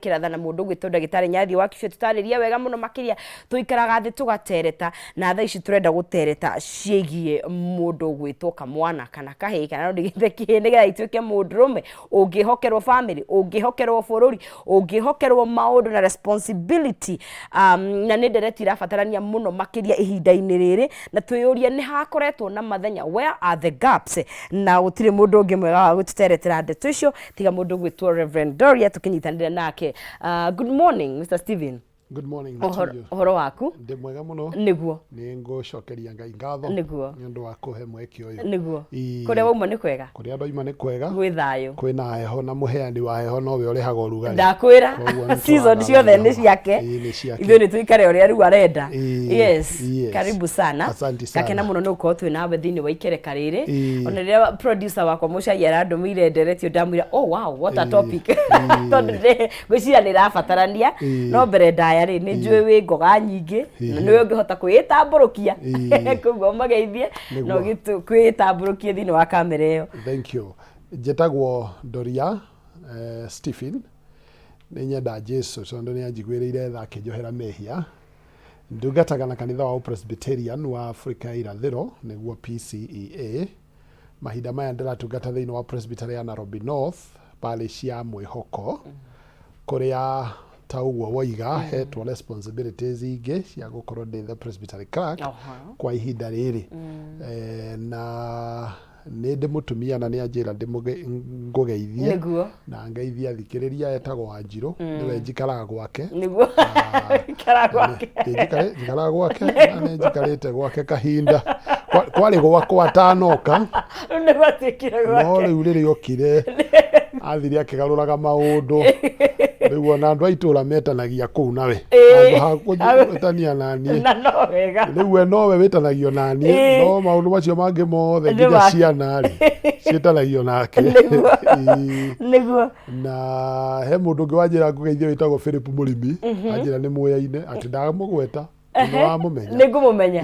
Kĩratha na mũndũ ũgwĩtwo ndagĩtarĩ Nyathi wa Kibĩ tũtarĩrie wega mũno makĩria. Tũikaraga thĩ tũgatereta, na thaa ici tũrenda gũtereta ciĩgiĩ mũndũ ũgwĩtwo kamwana kana kahĩĩ, kana no ndĩgĩte kĩhĩĩ, nĩgetha ituĩke mũndũrũme ũngĩhokerwo famĩlĩ, ũngĩhokerwo bũrũri, ũngĩhokerwo maũndũ na responsibility. Na nĩ ndereti irabatarania mũno makĩria ihinda-inĩ rĩrĩ, na twĩyũrie nĩ hakoretwo na mathenya, where are the gaps? Na gũtirĩ mũndũ ũngĩ mwega wa gũtũteretera ndeto icio tiga mũndũ ũgwĩtwo Reverend Doria, tũkĩnyitanĩre nake. Good morning, Mr. Steven. Good morning to you. Ũhoro waku? Ndĩ mwega mũno. Nĩ ngũcokeria Ngai ngatho nĩ ũndũ wa kũhe mweke ũyũ. Kũrĩa wauma nĩ kwega? Kũrĩa ndoima nĩ kwega. Gwĩ thayũ? Kwĩna heho, na mũheani wa heho nowe ũrehaga ũrugarĩ. Ndakwĩra. Koguo nĩ season tũragatha ciothe nĩ Jehova. ciake. Ĩĩ, nĩ ciake. Ithuĩ nĩ tũikare ũrĩa rĩu arenda. Yes. Karibu sana. Asante sana. Ngakena mũno nĩ gũkorwo twĩ nawe thĩinĩ wa ikereka rĩrĩ. Ona rĩrĩa producer wakwa Mũcai arandũmĩire nderetio, ndamwĩra, "Oh wow, what a topic," tondũ ngwĩciria nĩ ĩrabatarania. No mbere ndaya rĩ, nĩ njũĩ wĩ ngoga nyingĩ na nĩwe ũngĩhota kwĩĩtambũrũkia. Koguo mageithie na kwĩĩtambũrũkie thĩinĩ wa kamera ĩyo. Thank you. Njĩtagwo Doria Stephen. Nĩ nyenda Jesu tondũ nĩ anjiguĩrĩire tha akĩnjohera mehia. Ndungataga na kanitha wa Presbyterian wa Afrika ya Irathĩro, nĩguo PCEA. Mahinda maya ndĩratungata thĩinĩ wa Presbytery ya Nairobi North, parish ya Mwĩhoko, kũrĩa ta ũguo woiga hetwo responsibilities ingĩ cia gũkorwo ndĩ the presbytery clerk kwa ihinda rĩrĩ. Na nĩ ndĩ mũtumia na nĩ anjĩra ngũgeithie na ngeithie athikĩrĩria, etagwo Wanjirũ, nĩwe njikaraga gwake. Ikara gwake. Njikaraga gwake na nĩ njikarĩte gwake kahinda. Kwarĩ gwakwa atanoka. Rĩu nĩguo atuĩkire no gwake. Rĩu rĩrĩa okire athire akĩgarũraga maũndũ, rĩu ona andũ a itũũra metanagia kũu nawe handũ ha gwĩtania na niĩ. Na no wega. Rĩu we nowe wĩtanagio na niĩ, no maũndũ macio mangĩ mothe, Nĩ nginya ciana rĩ, ciĩtanagio nake. Na he mũndũ ũngĩ wanjĩra ngũgeithie wĩtagwo Philip Mũrĩmi, anjĩra nĩ mũyaine atĩ ndamũgweta nĩ wamũmenya. Nĩ ngũmũmenya.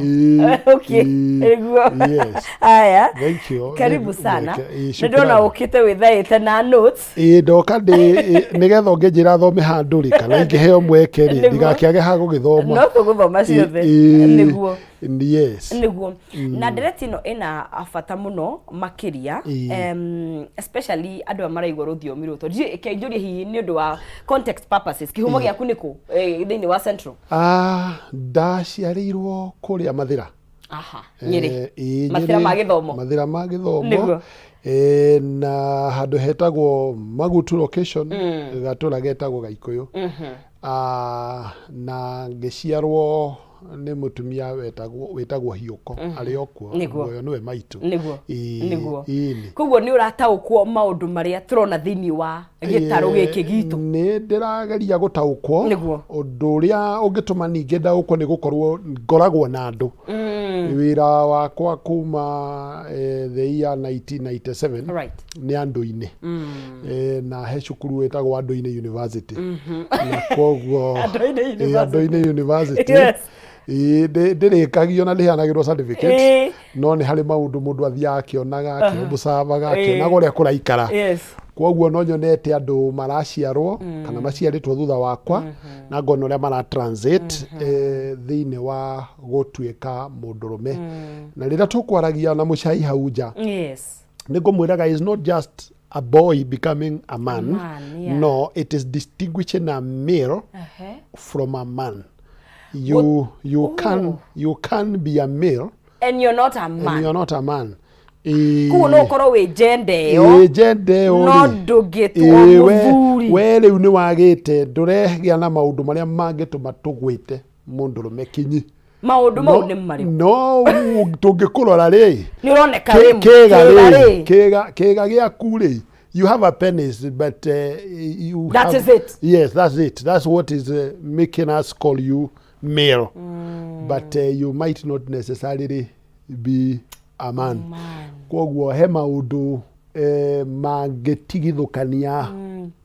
Okay. Nĩguo. Aya. Thank you. Karibu Nĩ sana. mweke. Nĩ ndĩrona Shukrani. ũkĩte wĩthaĩte na notes. Ĩĩ, ndoka ndĩ nĩgetha ũngĩnjĩra thome handũ rĩ, kana ingĩheo mweke rĩ, ndigakĩage ha gũgĩthoma. No tũgũthoma ciothe. Nĩguo. Nĩguo. Na ndereti ĩno ĩna bata mũno makĩria, especially andũ aya maraigua rũthiomi rũtũ. Ndiũĩ, reke njũrie hihi nĩ ũndũ wa context purposes, kĩhumo gĩaku nĩ kũ thĩinĩ wa Central? Ah, ndaciarĩirwo kũrĩa Mathĩra. Aha, Nyĩrĩ. Ĩĩ, Mathĩra Nyĩrĩ, ma gĩthomo. Mathĩra ma gĩthomo. Na handũ hetagwo Magutu location, gatũra getagwo Gaikũyũ. Ah, na ngĩciarwo nĩ mũtumia wĩtagwo Hiũko, arĩ o kuo. Ũyũ nĩwe maitũ. Ĩĩ. Koguo nĩ ũrataũkwo maũndũ marĩa tũrona thĩinĩ wa gĩtarũ gĩkĩ gitũ. Nĩ ndĩrageria gũtaũkwo. Ũndũ ũrĩa ũngĩtũma ningĩ ndaũkwo nĩ gũkorwo ngoragwo na andũ. Wĩra wakwa kuma the year 1997 nĩ andũ-inĩ. Na he cukuru wĩtagwo Andũ-inĩ University. Na koguo Andũ-inĩ University. Andũ-inĩ University. Ĩĩ, ndĩrĩkagio na ndĩheanagĩrwo certificate, no nĩ harĩ maũndũ mũndũ athiaga akĩonaga, akĩobservaga, akĩonaga ũrĩa kũraikara. Koguo no nyonete andũ maraciarwo kana maciarĩtwo thutha wakwa, na ngona ũrĩa mara transit thĩinĩ wa gũtuĩka mũndũrũme. Na rĩrĩa tũkwaragia na mũcai hau nja, nĩ ngũmwĩraga is not just a boy becoming a man, Man, yeah. No, it is distinguishing a male from a man. You can be a male and you're not a and man. You're not a man. Koguo no ũkorwo wĩ gender ĩyo, Ĩĩ, gender ĩyo no rĩ, ndũngĩtwo mũthuri. We rĩu nĩ wagĩte, ndũregĩa na maũndũ marĩa mangĩtũma tũgwĩte mũndũrũme kinyi. Maũndũ mau nĩ marĩkũ? No tũngĩkũrora rĩ, Nĩ ũroneka wĩ kĩga kĩga rĩ, rĩ. Kĩga gĩaku rĩ, you have a penis, but you That have, is it. Yes, that's it. That's what is making us call you male, but you might not necessarily be a man. Man. Koguo he maũndũ mangĩtigithũkania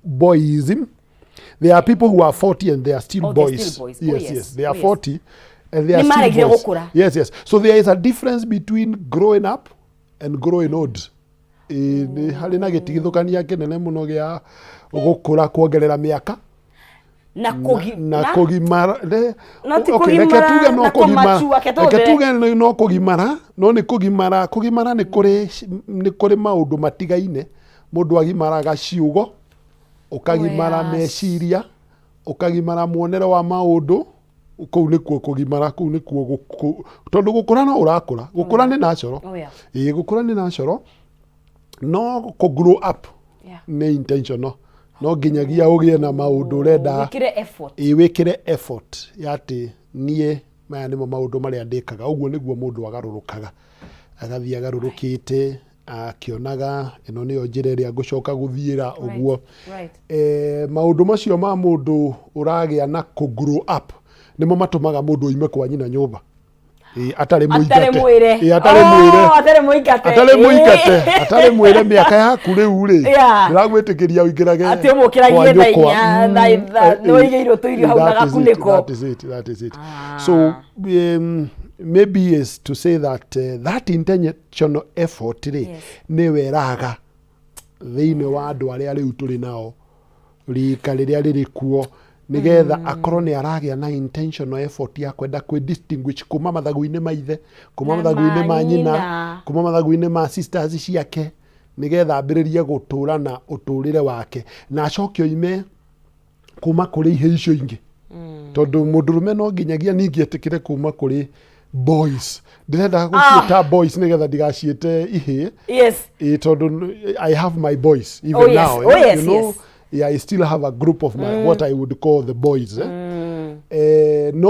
boyism. There are people who are 40 and they are still Oh, they're boys. still boys. Oh, Yes, yes. yes. They are Oh, yes. 40 and they are Nĩ still maregire boys. gũkũra. Yes. So there is a difference between growing up and growing old. Ĩ, nĩ harĩ na gĩtigithũkania kĩnene mũno gĩa gũkũra, kuongerera mĩaka. Na kũgi na kũgimara No ti okay, reke kũgimara tuge no na kũgimara kũmachua, reke reke tũhũthĩre. tuge no kũgimara, no nĩ kũgimara. Kũgimara nĩ kũrĩ maũndũ matigaine. Mũndũ agimaraga ciugo, ũkagimara meciria, ũkagimara muonere wa maũndũ. Kũu nĩkuo kũgimara, kũu nĩkuo tondũ gũkũra no ũrakũra, gũkũra nĩ natural. Ĩĩ, gũkũra nĩ natural, no kũ grow up nĩ intentional. No nginyagia ũgĩe na maũndũ ũrenda wĩkĩre effort. Ĩ, wĩkĩre effort ya atĩ niĩ maya nĩmo maũndũ marĩa ndĩkaga. Ũguo nĩguo mũndũ agarũrũkaga, agathiĩ agarũrũkĩte akĩonaga ĩno nĩyo njĩra ĩrĩa ngũcoka gũthiĩra ũguo. Maũndũ macio ma mũndũ ũragĩa na kũ grow up nĩmo matũmaga mũndũ oime kwa nyina nyũmba. Ĩ, atarĩ atarĩ mũingate. Mwĩre. Ĩ, atarĩ mwĩre. Oh, atarĩ mũingate. Atarĩ mũingate, atarĩ mwĩre mĩaka yaku rĩu rĩ, ndĩragwĩtĩkĩria ũingĩrage Atĩ ũmũkĩragie kwa thaa nyũkwa. 4, thaa 3, nĩ ũigĩirwo tũirio hau na That is it, gakunĩko. that is it, that is it. So maybe is to say that that intentional effort rĩ, nĩwe ĩraga thĩinĩ wa andũ arĩa rĩu tũrĩ nao, rika rĩrĩa rĩrĩ kuo, nĩgetha akorwo nĩ aragĩa na intentional effort ya kwenda kwĩ distinguish kuma mathagu-inĩ ma ithe, kuma Na mathagu-inĩ ma ma nyina, nyina. kuma mathagu-inĩ ma sisters ciake, nĩgetha ambĩrĩrie gũtũra na ũtũrĩre wake na acoke oime kuma kũrĩ ihĩ icio ingĩ, tondũ mũndũrũme no nginyagia ningĩ etĩkĩre kuma kũrĩ boys. Ndĩrenda gũciĩta boys nĩgetha ndigaciĩte ihĩ. Ĩ, tondũ I have my boys even now. You know, yeah, I still have a group of my, what I would call the boys, eh? No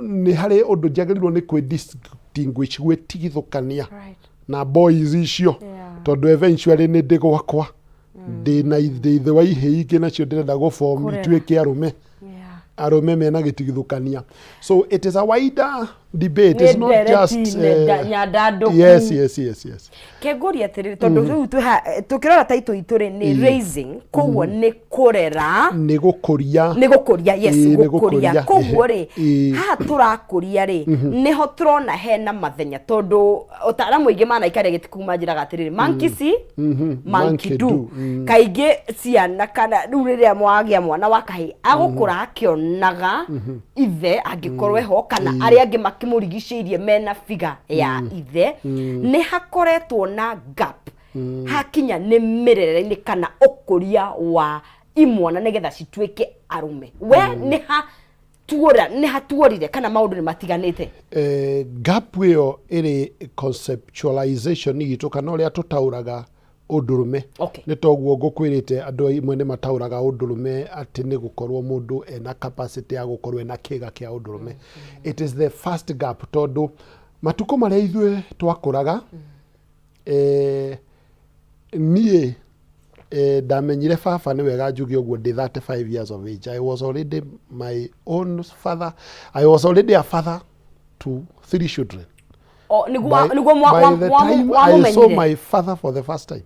nĩ harĩ ũndũ njagĩrĩirwo nĩ kwĩ distinguish, gwĩtigithũkania na boys icio, tondũ eventually nĩ ndĩ gwakwa, ndĩ na ndĩ ithe wa ihĩ ingĩ nacio ndĩrenda gũform Kũrera. ituĩke arũme, arũme mena gĩtigithũkania. So it is a wider debate. It's Nĩ not ndereti just nyandandũku. Yes. Kengũria atĩrĩrĩ, tondũ rĩu tũkĩrora taitũ itũ rĩ, nĩ raising, koguo nĩ kũrera. Nĩ gũkũria. Nĩ gũkũria, yes. Ĩĩ, nĩ gũkũria. Gũkũria. Koguo rĩ, haha tũrakũria rĩ, nĩho tũrona hena mathenya, tondũ ũtaaramu aingĩ manaikaria gĩtĩ kuma njĩraga atĩrĩrĩ, monkey see, monkey monkey do. Do. Kaingĩ ciana kana rĩu rĩrĩa mwagĩa mwana wa kahĩĩ, agũkũra akĩonaga ithe angĩkorwo eho kana arĩa angĩ makĩmũrigicĩirie mena figa ya ithe. Nĩ hakoretwo na gap hakinya nĩ mĩrerere-inĩ kana ũkũria wa imwana nĩgetha cituĩke arũme. We nĩ ha tuora, nĩ hatuorire kana maũndũ nĩ matiganĩte? Gap ĩyo ĩrĩ conceptualization itũ kana ũrĩa tũtaũraga ũndũrũme. Nĩ toguo ngũkwĩrĩte, andũ amwe nĩ mataũraga ũndũrũme atĩ nĩ gũkorwo mũndũ ena capacity ya gũkorwo ena kĩga kĩa ũndũrũme. It is the first gap, tondũ matukũ marĩa ithuĩ twakũraga, niĩ ndamenyire baba, nĩ wega njuge ũguo, ndĩ 35 years of age. I was already my own father. I was already a father to three children. O, nĩguo nĩguo By the time I saw wamũmenyire. my father for the first time,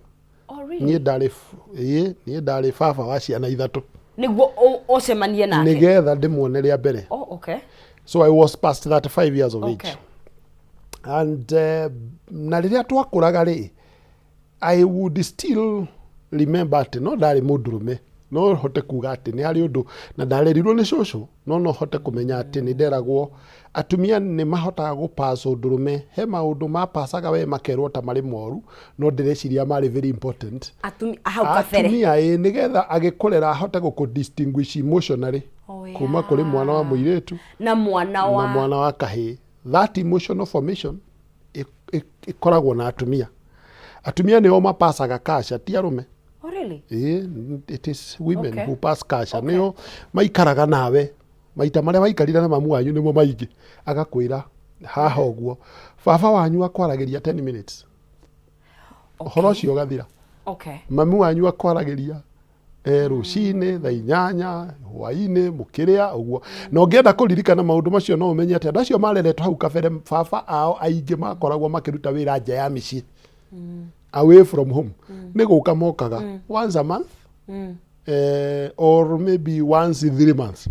Oh, really? niĩ ndarĩ ĩĩ, niĩ ndarĩ baba wa ciana ithatũ. Nĩguo ũcemanie nake. Nĩgetha ndĩmuone rĩa mbere. So I was past 35 years of age. And na rĩrĩa twakũraga rĩ, I would still remember atĩ no ndarĩ mũndũrũme, no hote kuga atĩ nĩ harĩ ũndũ na ndarerirwo nĩ cũcũ, no hote kũmenya atĩ nĩ nderagwo atumia nĩ mahotaga gũpass ũndũrũme. He maũndũ mapacaga we makerwo ta marĩ moru, no ndĩreciria marĩ very important. Hau kabere. Atumia, ĩ, nĩgetha agĩkũrera ahote gũkũ distinguish emotionally kuma kũrĩ mwana wa mũirĩtu na mwana na wa mwana wa kahĩĩ. That emotional formation ĩkoragwo na atumia. Atumia nĩo mapacaga kasha, ti arũme. Oh, really? Ĩĩ, it is women who pass kasha. Nĩo maikaraga nawe maita marĩa waikarire na mamu wanyu nĩmo maingĩ, agakwĩra haha ũguo. Baba wanyu akwaragĩria 10 minutes, ũhoro ũcio ũgathira. Mami wanyu akwaragĩria rũcinĩ thaa 8, hwainĩ mũkĩrĩa ũguo. Na ũngĩenda kũririkana maũndũ macio, no ũmenye atĩ andũ acio mareretwo hau kabere, baba ao aingĩ makoragwo makĩruta wĩra nja ya mĩciĩ, away from home. Nĩ gũka mokaga once a month, or maybe once in 3 months.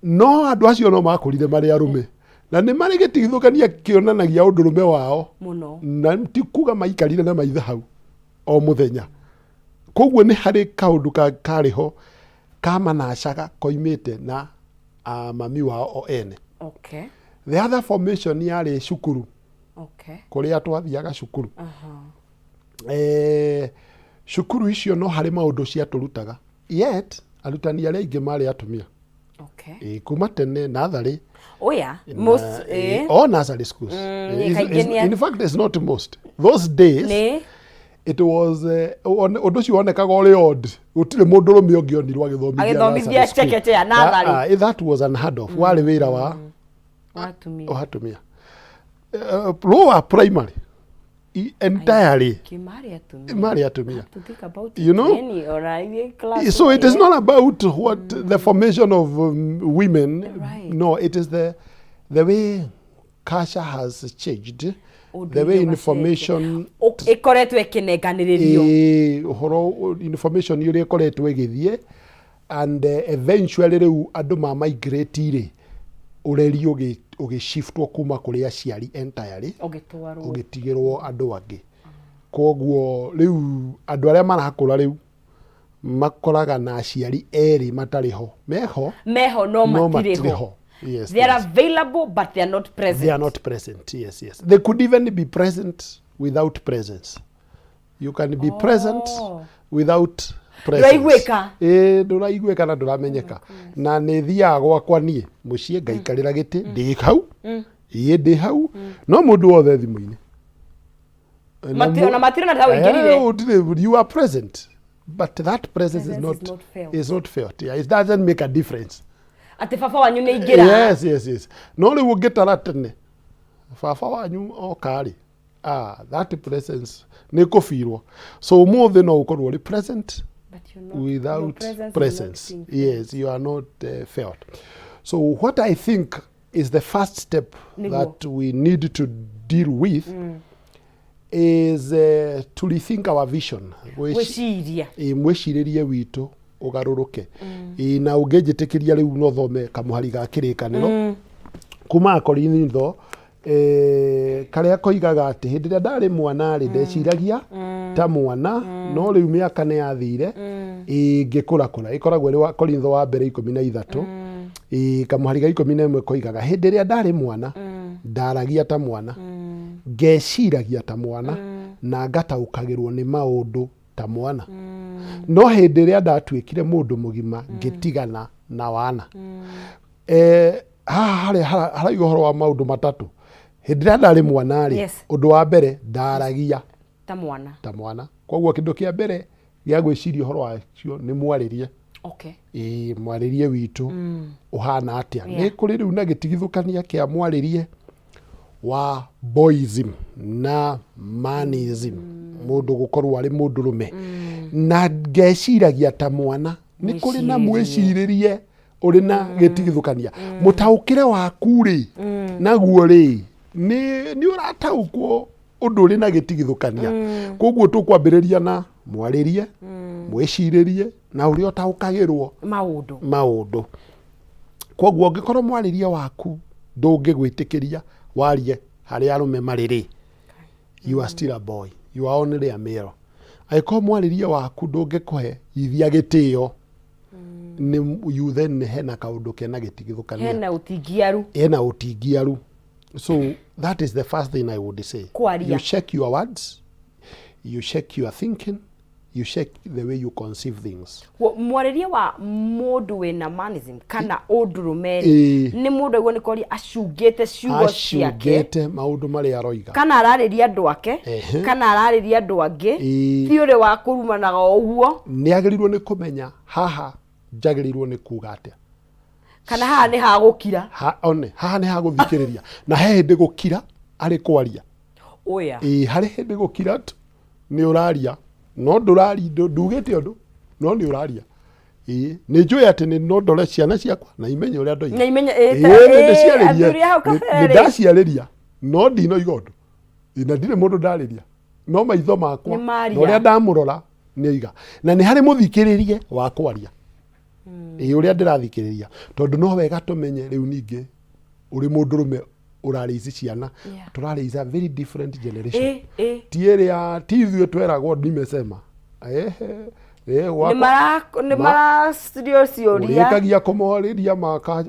No andũ acio no makũrire marĩ arũme na nĩ marĩ gĩtigithũkania kĩonanagia ũndũrũme wao. Mũno. Na ti kuga maikarire na maithe hau o mũthenya. Koguo nĩ harĩ kaũndũ karĩ ho. Kamanacaga koimĩte na a mami wao o ene. The other formation yarĩ cukuru. Kũrĩa twathiaga cukuru. Cukuru icio no harĩ maũndũ ciatũrutaga, yet arutani arĩa aingĩ marĩ atumia. Kuma tene natharĩ. Oh yeah. Most all nursery schools. In fact, it's not most. Those days it was ũndũ ũcio wonekaga ũrĩ odd. Gũtirĩ mũndũrũme ũngĩonirwo agĩthomithia Agĩthomithia nursery school. chekechea, nursery. That was unheard of. Warĩ wĩra wa Atumia. wa atumia. Lower primary entirely Marĩ atumia. Marĩ atumia. To think about You it, know? yani, ona ithuĩ class So it is not about what the formation of women. No, it is the way culture has changed, the way Ũndũire information Ĩkoretwo ĩkĩnenganĩrĩrio. Ũhoro information ũrĩa ĩkoretwo ĩgĩthiĩ, and eventually rĩu andũ ma migrate rĩ, ũreri ũgĩshiftwo kuma kũrĩ aciari entirely Ũgĩtwarwo. Ũgĩtigĩrwo andũ angĩ. Koguo rĩu andũ arĩa marakũra rĩu makoraga na aciari erĩ matarĩ ho, meho Meho no no matirĩ matirĩ ho. ho. Yes, They are yes. available but they are not present. They are not present. Yes. They could even be present without presence. You can be present without presence. Ndũraiguĩka. Ĩĩ, ndũraiguĩka na ndũramenyeka. Na nĩ thiaga gwakwa niĩ mũciĩ ngaikarĩra gĩtĩ ndĩ hau, ĩĩ, ndĩ hau, no mũndũ wothe thimũ-inĩ. Na Ona matirona ta ũingĩrire. Gũtirĩ, you are present but that presence is Presence not, is not felt. Is not felt. Yeah, it doesn't make a difference. Atĩ baba wanyu nĩ aingĩra. Yes. No rĩu ũngĩtara tene baba wanyu oka rĩ, that presence nĩ kũbirwo. So ũmũthĩ no ũkorwo ũrĩ present But you're not, your without presence is presence. not being Yes, you are not felt. So what I think is the first step Nĩguo. That we need to deal with is to rethink our vision. Gwĩciria. Ĩ, mwĩcirĩrie witũ ũgarũrũke. Ĩ, na ũngĩnjĩtĩkĩria rĩu no thome kamũhari ga Kĩrĩkanĩro kuma Akorintho, karĩa koigaga atĩ hĩndĩ ĩrĩa ndarĩ mwana rĩ, ndeciragia ta mwana, no rĩu mĩaka nĩ yathire, ĩ, ngĩkũrakũra. Ĩkoragwo ĩrĩ wa Korintho wa mbere 13, ĩ, kamũhari ga 11 koigaga, hĩndĩ ĩrĩa ndarĩ mwana, ndaragia ta mwana, ngeciragia ta mwana, na ngataũkagĩrwo nĩ maũndũ ta mwana, no hĩndĩ ĩrĩa ndatuĩkire mũndũ mũgima, ngĩtigana na wana. Haha harĩa haraiga ũhoro wa maũndũ matatũ. Hĩndĩ ĩrĩa ndarĩ mwana rĩ, ũndũ wa mbere ndaragia ta mwana. Ta mwana. Koguo kĩndũ kĩa mbere gĩa gwĩciria ũhoro wacio nĩ mwarĩrie. Ĩĩ, mwarĩrie witũ ũhana atĩa? Nĩ kũrĩ rĩu na gĩtigithũkania kĩa mwarĩrie wa boyism na manism, mũndũ gũkorwo arĩ mũndũrũme na ngeciragia ta mwana. Nĩ kũrĩ na mwĩcirĩrie ũrĩ na gĩtigithũkania. Mũtaũkĩre waku rĩ, naguo rĩ, nĩ ũrataũkwo ũndũ ũrĩ na gĩtigithũkania. Koguo tũkwambĩrĩria na mwarĩrie, mwĩcirĩrie na ũrĩa ũtaũkagĩrwo maũndũ. Maũndũ. Koguo ũngĩkorwo mwarĩrie waku ndũngĩgwĩtĩkĩria warie harĩa arũme marĩ rĩ, you are still a boy, you are only a male. Angĩkorwo mwarĩrie waku ndũngĩkũhe ithia gĩtĩo, nĩ you, then hena kaũndũ kena gĩtigithũkania. Hena ũtingiaru. Hena ũtingiaru. So that is the first thing I would say. Kwaria. You check your words, you check your thinking, you check the way you conceive things. Mwarĩrie wa mũndũ wĩna manism kana ũndũrũme rĩ, nĩ mũndũ aigua nĩ koria acungĩte ciugo ciake. Acungĩte maũndũ marĩa aroiga. Kana ararĩria andũ ake, kana ararĩria andũ angĩ. Ti ũrĩ wa kũrumanaga o ũguo. Nĩ agĩrĩirwo nĩ kũmenya haha njagĩrĩirwo nĩ kuga atĩa, kana haha nĩ hagũkira. One haha nĩ hagũthikĩrĩria, na he hĩndĩ gũkira arĩ kwaria. Oya. Ĩĩ, harĩ hĩndĩ gũkira tu nĩ ũraria, no ndũrari ndugĩte ũndũ, no nĩ ũraria. Ĩĩ, nĩ njũĩ atĩ nĩ no ndore ciana ciakwa na imenye ũrĩa ndoiga. Na imenye, Ĩĩ, nĩ ndĩciarĩrie. Athuri a hau kabere Nĩ rĩ. ndaciarĩria no ndinoiga ũndũ. Ĩĩ, na ndirĩ mũndũ ndarĩria, no maitho makwa Nĩ maria. Na ũrĩa ndamũrora nĩ oiga, na nĩ harĩ mũthikĩrĩrie wa kwaria. Ĩĩ, ũrĩa ndĩrathikĩrĩria, tondũ no wega tũmenye rĩu ningĩ ũrĩ mũndũrũme ũrarĩici ciana, tũrarĩica very different generation. Ti ĩrĩa ti ithuĩ tweragwo nimesema. Ehe. Nĩ maracirio ciũria. Ũrĩkagia kũmorĩria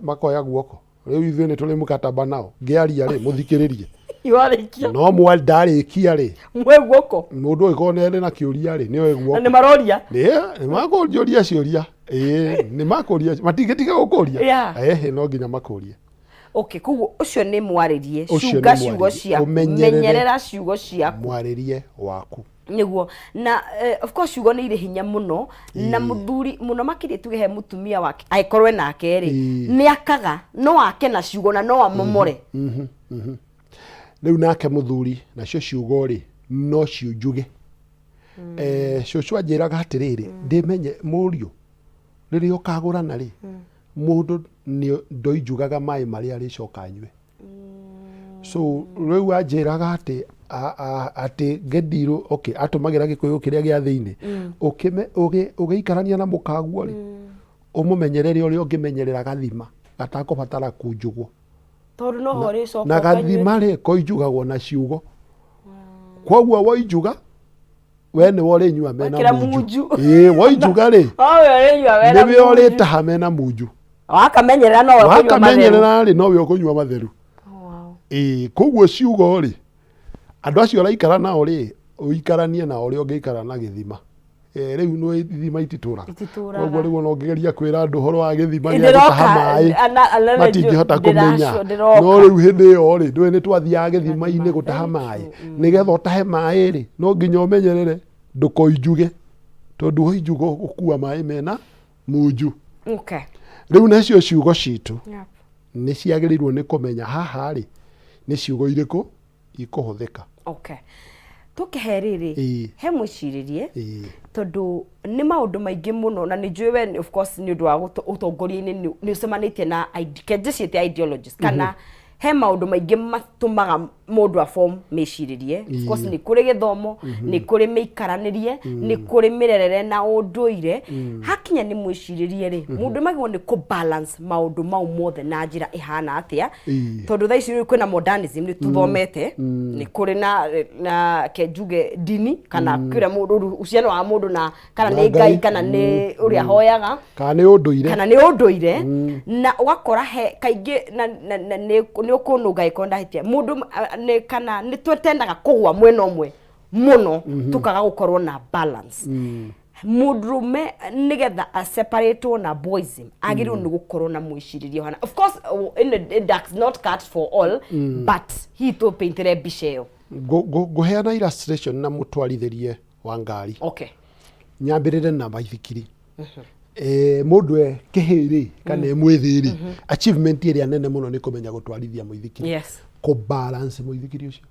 makoya guoko. Rĩu ithuĩ nĩ tũrĩ mũkataba nao. Ngĩaria rĩ, mũthikĩrĩrie. Warĩkia. No mwa ndarĩkia rĩ. Muoe guoko. Mũndũ ũngĩkorwo nĩ arĩ na kĩũria rĩ, nĩ oe guoko. Na nĩ maroria. Nĩ makũnjũria ciũria. Ĩĩ, nĩ makũria, matingĩtiga gũkũria. Yeah. Ĩhĩ, no nginya makũrie. Okay, koguo ũcio nĩ mwarĩrie. Ũcio nĩ Cunga ciugo mwarĩrie. ciaku. Ũmenyerere. Menyerera ciugo ciaku. Mwarĩrie waku. Nĩguo na of course ciugo nĩ irĩ hinya mũno na mũthuri mũno makĩria tuge he mũtumia wake angĩkorwo enake rĩ, nĩ akaga no ake na ciugo na no amomore. Rĩu nake mũthuri nacio ciugo rĩ no ciunjuge. Cũcũ anjĩraga atĩrĩrĩ, ndĩmenye mũriũ rĩrĩa ũkagũrana rĩ, mũndũ ndoinjugaga maĩ marĩa arĩcoka anyue. So rĩu anjĩraga atĩ atĩ ngĩndirũ, okay, atũmagĩra gĩkũyũ kĩrĩa gĩa thĩinĩ. Ũgĩikarania na mũkaguo rĩ, ũmũmenyerere ũrĩa ũngĩmenyerera gathima gatakũbatara kunjugwo. Tondũ no ho ũrĩcoka Na ũkanyue. gathima rĩ koinjugagwo na ciugo. Koguo woinjuga we nĩwe ũrĩnyua mena Wekĩra munju. munju. Ĩĩ, woinjuga rĩ, O we ũrĩnyua wena nĩwe munju. ũrĩtaha mena munju. Wakamenyerera nowe ũkũnyua matheru. Wakamenyerera rĩ, nowe ũkũnyua matheru. Wow. Ĩĩ, koguo ciugo rĩ, andũ acio ũraikara nao rĩ, ũikaranie nao ũrĩa ũngĩikara na gĩthima. Rĩu nĩ ithima ititũraga. Ititũraga. Koguo rĩu ona ũngĩgeria kwĩra andũ ũhoro wa gĩthima gĩa Ndĩroka, gũtaha maĩ, matingĩhota kũmenya. Ndĩroka. No rĩu hĩndĩ ĩyo rĩ, ndũĩ nĩ twathiaga gĩthima-inĩ Gathima. gũtaha Very maĩ. true. Nĩgetha ũtahe maĩ rĩ, no nginya ũmenyerere ndũkoinjuge, tondũ wainjuga ũgũkua maĩ mena munju. Okay. Rĩu nacio ciugo citũ Yep. nĩ ciagĩrĩirwo nĩ kũmenya haha rĩ, nĩ ciugo irĩkũ ikũhũthĩka. Okay. Tũkĩhe rĩrĩ, Ĩĩ. he mwĩcirĩrie, Ĩĩ. tondũ nĩ maũndũ maingĩ mũno na nĩ njũĩ we of course nĩ ũndũ wa ũtongoria-inĩ nĩ ũcemanĩtie na kenje ciĩte ideologies, kana he maũndũ maingĩ matũmaga mũndũ a form mĩcirĩrie. Of course nĩ kũrĩ gĩthomo, nĩ kũrĩ mĩikaranĩrie, nĩ kũrĩ mĩrerere na ũndũire. Hakinya nĩ mwĩcirĩrie rĩ, mũndũ magĩrĩirwo nĩ kũ balance maũndũ mau mothe na njĩra ĩhana atĩa? Tondũ thaa ici rĩu kwĩna modernism, nĩ tũthomete, nĩ kũrĩ na ke njuge ndini, kana kĩrĩa mũndũ, uhusiano wa mũndũ na kana Na nĩ Ngai, Ngai. kana nĩ ũrĩa ahoyaga, kana nĩ ũndũire, kana nĩ ũndũire, na ũgakora he kaingĩ na nĩ ũkũnũnga ĩkorwo ndahĩtia mũndũ nĩ kana nĩ twendaga kũgwa mwena ũmwe mũno, tũkaga gũkorwo na balance. Mũndũrũme nĩgetha aseparatwo na boyism agĩrĩirwo nĩ gũkorwo na mwĩcirĩrie ũhana, of course it does not cut for all, but hihi tũpaintĩre mbica ĩyo. Ngũheana illustration na mũtwarithĩrie wa ngari. Okay. Nyambĩrĩre na maithikiri. Mũndũ e kĩhĩ rĩ, kana e mwĩthĩ rĩ, achievement ĩrĩa nene mũno nĩ kũmenya gũtwarithia mũithikiri. Yes. Kũ balance mũithikiri ũcio.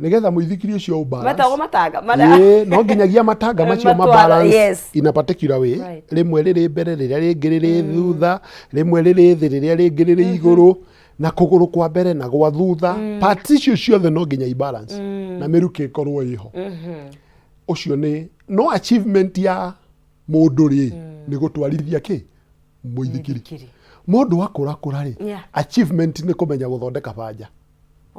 Nĩgetha mũithikiri ũcio ũ balance. Metagwo matanga. Ĩĩ, no nginyagia matanga macio ma Matwara, balance yes. in a particular way. Right. Rĩmwe rĩrĩ mbere, rĩrĩa rĩngĩ rĩrĩ thutha, rĩmwe rĩrĩ thĩ, rĩrĩa rĩngĩ rĩrĩ igũrũ, na kũgũrũ kwa mbere na gwa thutha. Parts icio ciothe no nginya i balance. Na mĩrukĩ ĩkorwo ĩho. Ũcio nĩ no achievement ya mũndũ rĩ, nĩ gũtwarithia kĩ? Mũithikiri. Mũithikiri. Mũndũ akũrakũra rĩ, Yeah. achievement nĩ kũmenya gũthondeka banja.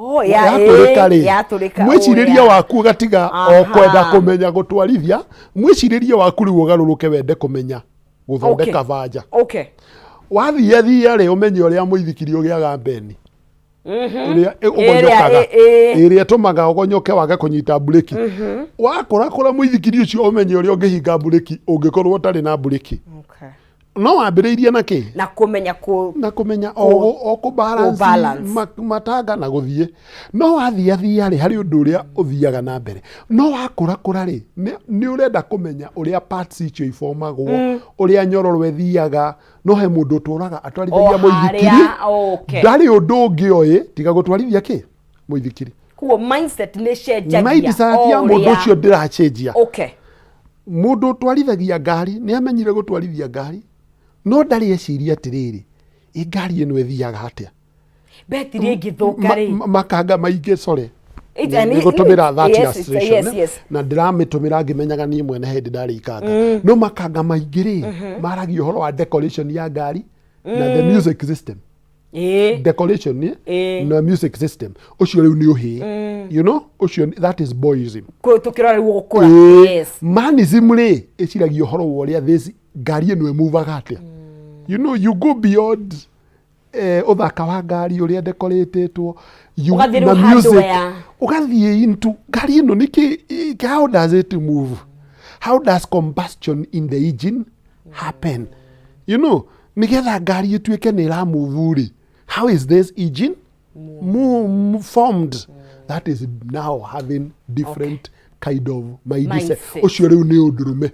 Oh, ya, Yatũrĩka rĩ, yatũrĩka, oh, mwĩcirĩrie yeah. waku ũgatiga o kwenda kũmenya gũtwarithia, mwĩcirĩrie waku rĩu ũgarũrũke wende kũmenya gũthondeka Okay. banja. Okay. Wathia thia rĩ, ũmenye ũrĩa mũithikiri ũgĩaga mbeni. Ũrĩa ũgonyokaga. Ĩrĩa, Ĩrĩa ĩtũmaga ũgonyoke wage kũnyita mburĩki. Wakũrakũra mũithikiri ũcio ũmenye ũrĩa ũngĩhinga mburĩki ũngĩkorwo ũtarĩ na mburĩki. Okay. No wambĩrĩirie na kĩ? Na kũmenya kũ Na kũmenya o kũ balance balance. matanga na gũthiĩ. No wathia thia rĩ, harĩ ũndũ ũrĩa ũthiaga na mbere. No wakũrakũra rĩ, nĩ ũrenda kũmenya ũrĩa parts icio ibomagwo, ũrĩa nyororo ĩthiaga. No he mũndũ ũtũraga atwarithagia O mũithikiri, harĩa, okay. ndarĩ ũndũ ũngĩ oĩ tiga gũtwarithia kĩ? Mũithikiri. Koguo mindset nĩ ĩcenjagia Mindset ya o mũndũ ũrĩa. ũcio ndĩracenjia. Okay. Mũndũ ũtwarithagia ngari nĩ amenyire gũtwarithia ngari, no ndarĩ eciria atĩrĩrĩ, ĩ ngari ĩno ĩthiaga atĩa? Betiri ĩngĩthũka rĩ. Makanga maingĩ, sorry. It's Nĩ gũtũmĩra that yes, it's a- illustration, yes, yes. na ndĩramĩtũmĩra ngĩmenyaga niĩ mwene hĩndĩ ndarĩ ikanga. No makanga maingĩ rĩ, maragia ũhoro wa decoration ya ngari na the music system. Decoration na music system ũcio rĩu nĩ ũhĩĩ, ũcio that is boyism. Tũkĩrora rĩu gũkũra. Manism rĩ, ĩciragia ũhoro wa ũrĩa this ngari ĩno ĩmuvaga atĩa. You go beyond ũthaka wa ngari ũrĩa decoratĩtwo Ũgathiĩ na rĩu music. Hardware. Ũgathiĩ into ngari ĩno nĩkĩ, how does it move, how does combustion in the engine happen, nĩgetha ngari ĩtuĩke nĩ ĩramove rĩ, how is this engine formed? That is now having different kind of mindset. Mindset. Ũcio rĩu nĩ ũndũrũme.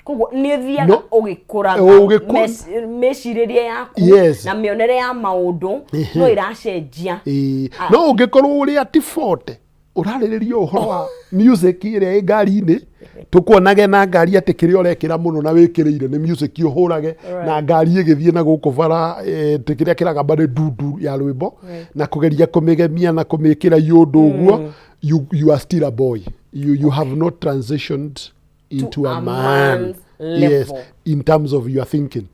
Koguo nĩ ũthiaga No. ũgĩkũraga. Mĩcirĩrie yaku na mĩonere ya maũndũ no ĩracenjia. Ĩĩ. No ũngĩkorwo ũrĩ ati 40 ũrarĩrĩria ũhoro wa music ĩrĩa ĩ ngari-inĩ, tũkuonage na ngari atĩ kĩrĩa ũrekĩra mũno na wĩkĩrĩire nĩ music ũhũrage na ngari ĩgĩthiĩ na gũkũ bara, atĩ kĩrĩa kĩragamba nĩ ndundu ya rwĩmbo na kũgeria kũmĩgemia na kũmĩkĩra iũndũ ũguo, you are still a boy. You have not transitioned into to a a man. Man's Yes, level. In terms of your thinking,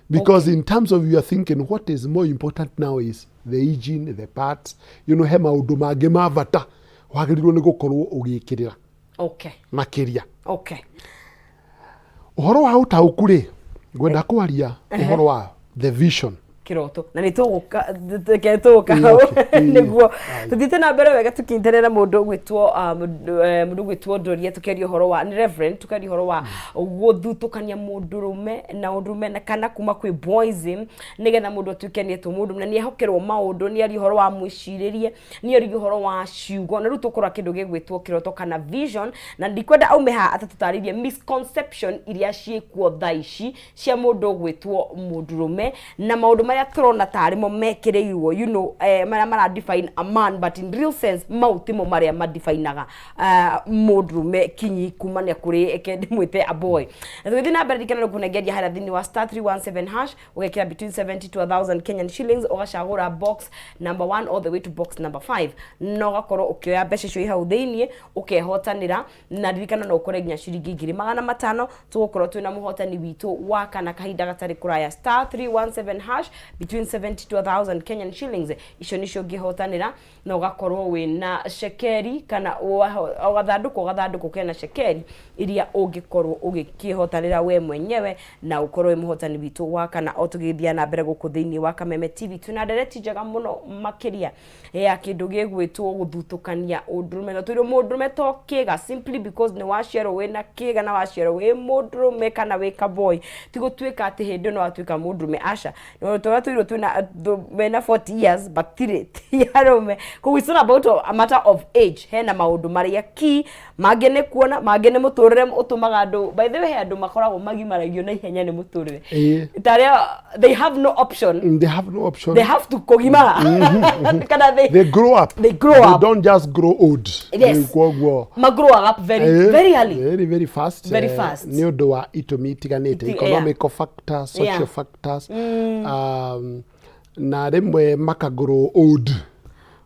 because in terms of your thinking, what is more important now is the engine, the parts. He maũndũ mangĩ ma bata wagĩrĩirwo nĩ gũkorwo ũgĩkĩrĩra makĩria. Ũhoro wa ũtaũku rĩ, ngwenda kwaria ũhoro wa the vision. Kiroto na nĩ tũgũka, reke tũgũka hau. Nĩguo tũthiĩte na mbere wega tũkĩnyitanĩra mũndũ ũgwĩtwo Ndoria, tũkĩaria ũhoro wa nĩ reverend, tũkĩaria ũhoro wa gũthutũkania mũndũrũme na ũndũrũme na kana kuma kwĩ boyism nĩgetha mũndũ atuĩke nĩ etwo mũndũ na nĩ ehokerwo maũndũ. Nĩ aria ũhoro wa mwĩcirĩrie, nĩ aria ũhoro wa ciugo, na rĩu tũkũrora kĩndũ gĩgwĩtwo kĩroto kana vision, na ndikwenda aume haha atatũtarĩirie misconception iria ciĩkuo thaa ici cia mũndũ ũgwĩtwo mũndũrũme na maũndũ marĩa tũrona tarĩ mo mekĩrĩirwo, marĩa mara define a man, but in real sense mau timo marĩa madefinaga mũndũrũme kinyi kumania kũrĩ eke ndĩmwĩte a boy. Na tũgĩthiĩ na mbere, ririkana kũnengeria harĩa thĩinĩ wa *317#, ũgekĩra between 70 to 1000 Kenyan shillings, ũgacagũra box number 1 all the way to box number 5, na ũgakorwo ũkĩoya mbeca icio i hau thĩiniĩ ũkehotanĩra. Na ririkana no ũkore nginya ciringi 1500. Tũgũkorwo twĩna mũhotani witũ wa kana kahinda gatarĩ kũraya. *317# between 70 to 1000 Kenyan shillings, icio nicio ũngĩhotanĩra na ũgakorwo wĩna cekeri kana gathandũkũ kena cekeri iria ũngĩkorwo ũgĩkĩhotanĩra we mwenyewe na ũkorwo wĩ mũhotani witũ wa kana. O tũgĩthiĩ na mbere gũkũ thĩinĩ wa Kameme TV, twĩna ndereti njega mũno makĩria ya kĩndũ gĩgwĩtwo gũthutũkania ũndũrũme, na twĩrwo mũndũrũme to kĩga. Simply because nĩ waciarwo wĩna kĩga na waciarwo wĩ mũndũrũme kana wĩ kaboy, ti gũtuĩka atĩ hĩndĩ ĩno watuĩka mũndũrũme. Aca, tũrĩa twĩrwo twĩna wĩna 40 years but tirĩ ti arũme. Koguo it's not about a matter of age. Hena maũndũ marĩa key mangĩ nĩ kuona, mangĩ nĩ mũtũrĩre ũtũmaga andũ. By the way, he andũ makoragwo magimaragio na ihenya nĩ mũtũrĩre, tarĩa they have no option. They have no option. They have to kũgimara kana they, They grow up. They grow They up. don't just grow old. Koguo ma grow up very very early. Very very fast. Very fast. Nĩ ũndũ wa itũmi itiganĩte, economical factors, social factors, na rĩmwe maka grow old.